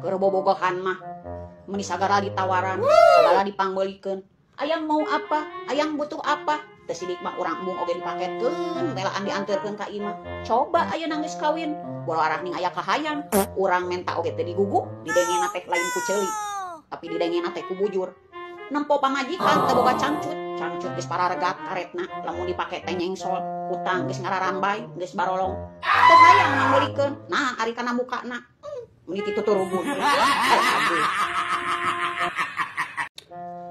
Keur bobogohan mah meuni sagala ditawaran, sagala dipangbeulikeun. Ayang mau apa? Ayang butuh apa? Teu sidik mah urang embung oge dipaketkeun, relaan dianterkeun ka imah. Coba ayeuna geus kawin, boro arah ning aya kahayang, urang menta oge teu digugu, didengena teh lain ku ceuli, tapi didengena teh ku bujur. Nempo pamajikan teu boga cangcut, cangcut geus pararegat karetna, lamun dipake teh nyengsol, utang geus ngararambai, geus barolong. Teu hayang mangbeulikeun, nah ari kana mukana, meuni tituturubun.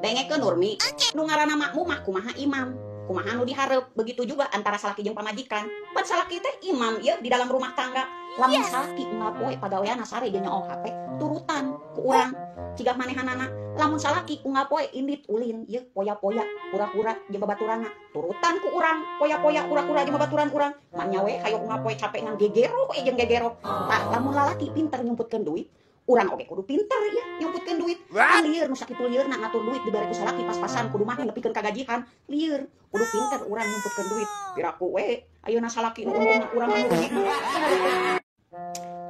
Dengekeun Nurmi, nu ngaranna makmum mah kumaha imam, kumaha nu dihareup, begitu juga antara salaki jeung pamajikan. Pan salaki teh imam ieu di dalam rumah tangga. Lamun salaki unggal poe pagaweanna sare jeung nyool HP, turutan ku urang ciga manehanana. Lamun salaki unggal poe indit ulin ieu poya-poya, kura-kura jeung babaturanna, turutan ku urang poya-poya, kura-kura jeung babaturan urang. Manya we hayo unggal poe capek ngan gegero we jeung gegero. Tah lamun lalaki pinter nyumputkeun duit, urang oge kudu pinter ya nyumputkeun duit. Lieur nu sakitu lieurna ngatur duit dibere ku salaki pas-pasan kudu mah nepikeun kagajihan. Lieur kudu pinter urang nyumputkeun duit. Piraku we ayeuna salaki nu untungna urang anu rugi.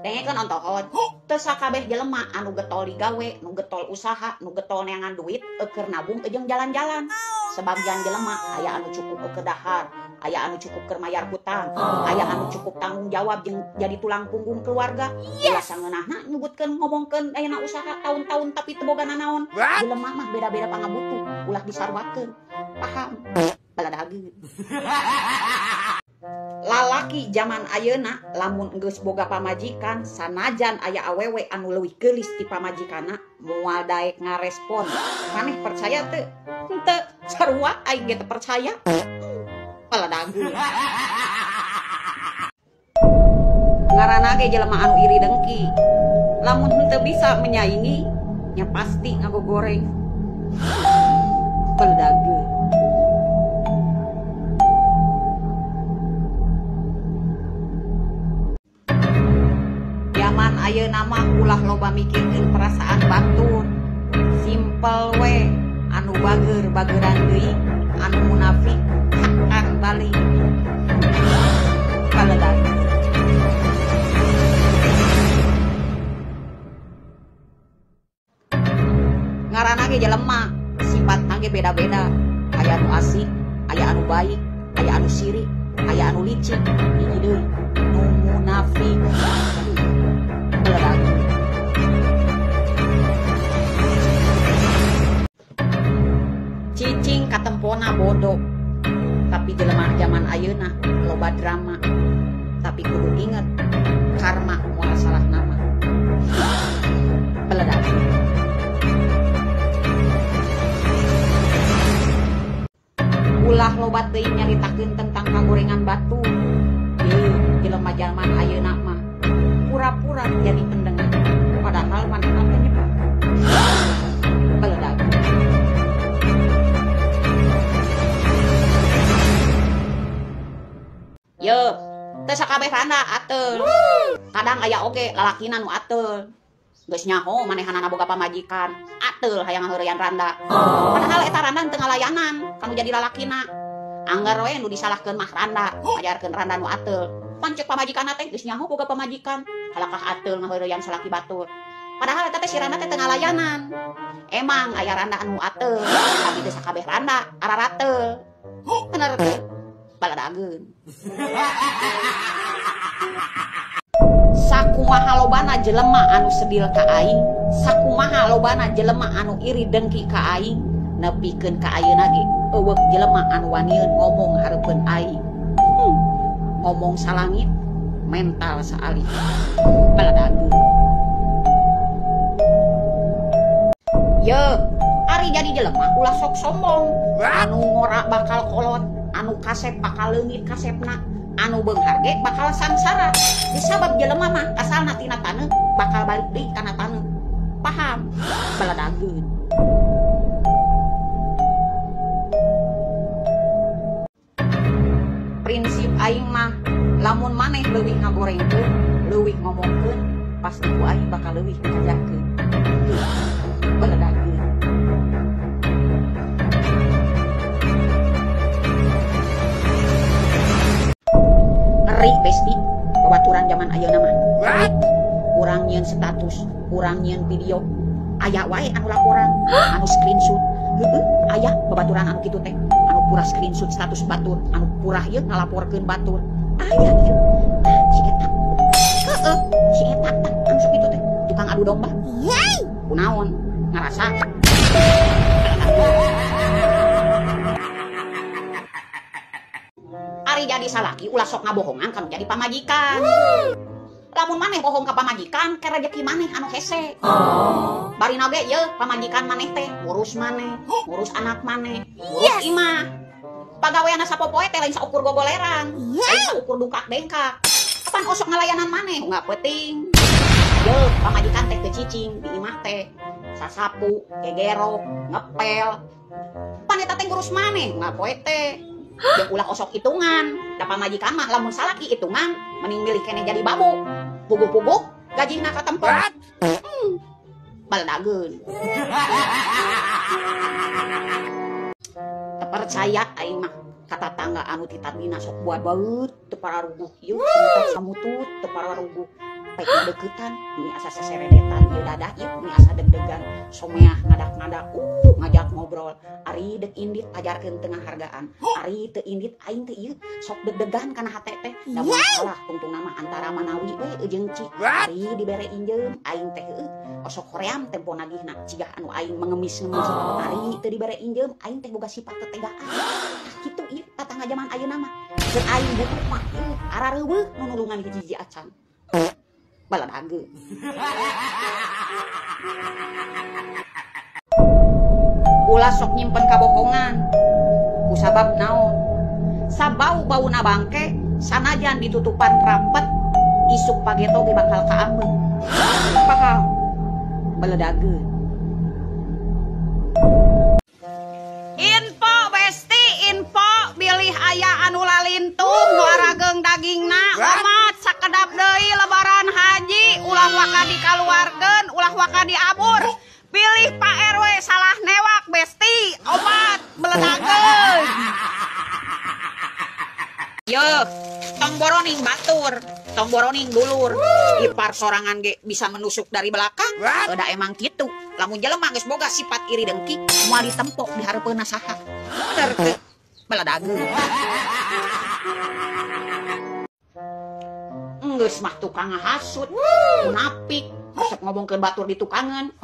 Dengekeun ontohot, teu sakabeh jelema anu getol digawe, nu getol usaha, nu getol neangan duit eukeun nabung jeung jalan-jalan. Sebagian jelema aya anu cukup eukeun dahar, aya anu cukup keur mayar hutang, aya anu cukup tanggung jawab jeung jadi tulang punggung keluarga. Ulah sangeunahna nyebutkeun ngomongkeun ayeuna usaha tahun-tahun tapi teu boga nanaon. Jelema mah beda-beda pangabutuh, ulah disarwakeun. Paham? Baladageun. Lalaki zaman ayeuna lamun geus boga pamajikan sanajan aya awewe anu leuwih geulis ti pamajikanna moal daek ngarespon. Maneh percaya teu? Henteu, sarua aing ge teu percaya. Paladageun. Ngaranna ge jelema anu iri dengki. Lamun henteu bisa menyaingi nya pasti ngagogoreng. Paladageun. Zaman ayeuna mah ulah loba mikirkeun perasaan batur. Simpel we, anu bager bageran deui, anu munafik hakkan balik. Paladageun. Ngaranna ge jelema, sifatna ge beda-beda. Aya anu asik, aya anu baik, aya anu sirik, aya anu licik, hiji deui nu munafik. Cicing katempona bodoh, tapi jelema zaman ayeuna loba drama. Tapi kudu inget, karma moal salah nama. Peledak. Ulah loba teuing nyaritakeun tentang kagorengan batu. Ieu jelema zaman ayeuna mah pura-pura jadi pendengar, padahal manehna penyebab. Peledak. Yo, teu sakabeh randa ateul. Kadang aya oge lalakina nu ateul. Geus nyaho manehanana boga pamajikan, ateul hayang ngaheureyan randa. Padahal eta randa teu ngalayanan kanu jadi lalakina. Anggar we nu disalahkeun mah randa, ngajarkeun randa nu ateul. Pan ceuk pamajikanna teh geus nyaho boga pamajikan, halakah ateul ngaheureyan salaki batur. Padahal eta teh si randa teh teu ngalayanan. Emang aya randa anu ateul, tapi teu sakabeh randa ararateul. Bener teh? Baladageun. Sakumaha lobana jelema anu sedil ka aing, sakumaha lobana jelema anu iri dengki ka aing, nepikeun ka ayeuna ge eueuh jelema anu wanieun ngomong hareupeun aing. Ngomong salangit, mental saalih. Baladageun. Ye, ari jadi jelema ulah sok sombong. Anu ngora bakal kolot, anu kasep bakal leungit kasepna, anu beunghar ge bakal sangsara. Disabab jelema mah asalna tina taneuh bakal balik deui kana taneuh. Paham? Baladageun. Prinsip aing mah lamun maneh leuwih ngagorengkeun, leuwih ngomongkeun, pasti ku aing bakal leuwih ngajarkeun. Baladageun. Ngeri besti babaturan zaman ayeuna mah. Urang nyieun status, urang nyieun video, aya wae anu laporan, anu screenshot. Heueuh, aya babaturan anu kitu teh, anu pura screenshot status batur, anu purah ieu ngalaporkeun batur. Aya ieu. Tah si eta. Heueuh, si eta tah anu sok kitu teh, tukang adu domba. Kunaon ngarasa. Ari jadi salaki ulah sok ngabohongan kanu jadi pamajikan. Lamun maneh bohong ka pamajikan, ke rejeki maneh anu hese. Barina ge yeuh pamajikan maneh teh ngurus maneh, ngurus anak maneh, ngurus imah. Pagaweanna sapopoe teh lain saukur gogoleran, lain saukur dungkak dengkak. Kapan osok ngalayanan maneh nggak penting. Yeuh pamajikan teh teu cicing di imah teh, sasapu, gegerok, ngepel. Pan eta teh ngurus maneh nggak poe teh. Jeung ulah osok hitungan, da pamajikan mah lamun salaki hitungan mending milih keneh jadi babu. Puguk-puguk gajihna katempo. Baldageun. Teu percaya aing mah ka tatangga anu ti tadina sok buat baeut teu pararuguh ieu samutut teu pararuguh. Pek deuketan meni asa seseredetan ieu dadah ieu meni asa deg-degan someah ngadak-ngadak ngajak ngobrol. Ari deuk indit ajarkeun teu ngahargaan. Ari teu indit aing teh ieu sok deg-degan kana hate teh. Da moal salah tungtungna mah antara manawi we jeung ci. Ari dibere injeum aing teh heueuh osok hoream tempo nagihna cigah anu aing mengemis-ngemis. Ari teu dibere injeum aing teh boga sifat tetegaan. Tah kitu ieu tatangga jaman ayeuna mah. Keur aing butuh mah ieu arareuweuh nu nulungan hiji-hiji acan. Baladageun. Ulah sok nyimpen kabohongan. Kusabab naon? Sabau-bauna bangke sanajan ditutupan rapet isuk pageto ge bakal kaambeung. Paham? Beledageun. Info besti, info bilih aya anu lalintung nu arageung dagingna omat sakedap deui lebaran haji ulah waka dikaluarkeun, ulah waka diabur. Pilih Pak RW salah newak besti, obat beledageun. Yeuh, tong boroning batur, tong boroning dulur. Ipar sorangan ge bisa menusuk dari belakang. Da emang kitu. Lamun jelema geus boga sifat iri dengki, moal ditempok di hareupeunna saha. Bener teu? Beledageun. Geus mah tukang ngahasut, munafik, resep ngomongkeun batur di tukangan.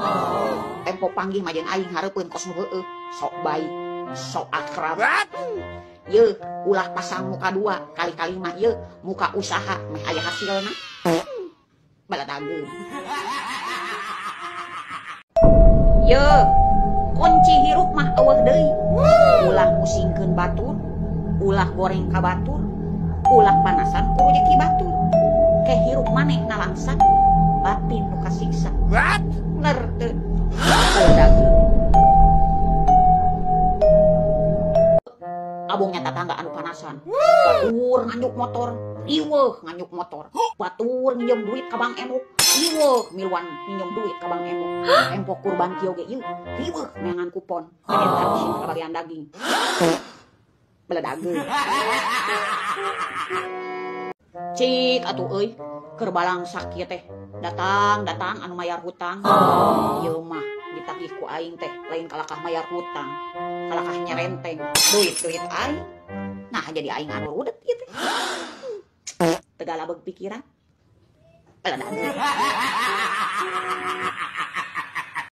Tempo panggih mah jeung aing hareupeun kos nu heueuh, sok baik, sok akrab. Yeuh, ulah pasang muka dua, kali-kali mah yeuh muka usaha meh aya hasilna. Baladageun. Yeuh, kunci hirup mah eueuh deui. Ulah musingkeun batur, ulah goreng ka batur, ulah panasan ku rejeki batur. Ke hirup maneh nalangsa, batin nu kasiksa. Bener teu? Baladageun. Abongnya tatangga anu panasan. Batur nganjuk motor, riweuh nganjuk motor. Batur nginjem duit ka Bang Emok, riweuh miluan nginjem duit ka Bang Emok. Empok kurban kieu ge ieu, riweuh neangan kupon. Eta sing kabagian daging. Beledageun. Cik atuh euy, keur balangsak ieu teh. Datang-datang anu mayar hutang. Ieu mah ditagih ku aing teh lain kalakah mayar hutang, kalakah nyerenteng duit-duit aing. Nah jadi aing anu rudet ieu teh. Tegala beug pikiran. Beledageun.